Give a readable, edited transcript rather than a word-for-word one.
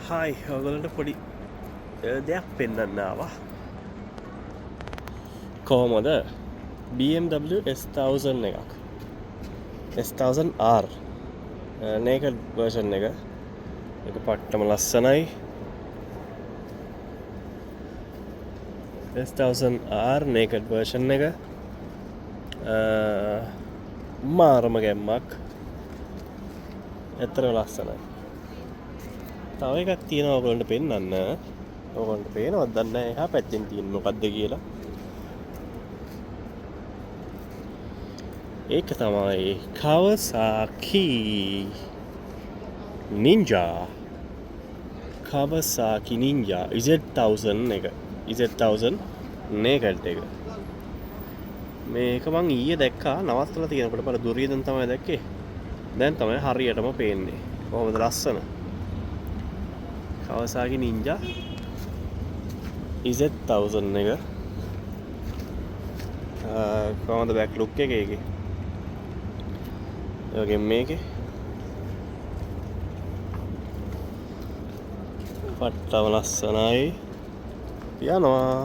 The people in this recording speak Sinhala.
හායි, ඔයගොල්ලන්ට පොඩි දෙයක් පෙන්වන්න ආවා. කොහොමද BMW S1000 එකක්, S1000R නේකඩ් වර්ෂන් එක. ඒක පට්ටම ලස්සනයි. S1000R නේකඩ් වර්ෂන් එක මාරම ගැම්මක්, ඇත්තටම ලස්සනයි. තව එකක් තියෙනවා ඔයගොල්ලන්ට පෙන්වන්න. ඔයගොල්ලන්ට පේනවද දන්නේ නැහැ එහා පැත්තෙන් තියෙන මොකද්ද කියලා. ඒක තමයි Kawasaki Ninja. Kawasaki Ninja Z1000 එක. Z1000 නේකඩ් එක. මේක මං ඊයේ දැක්කා නවත්තලා තියෙනකොට, පර දුරියෙන් තමයි දැක්කේ. දැන් තමයි හරියටම පේන්නේ. කොහොමද ලස්සන? Kawasaki Ninja Z1000 එක. කොහොමද බෑක් ලුක් එක ඒකේ? ඒ වගේම මේකේ පට්ටම ලස්සනයි. යනවා.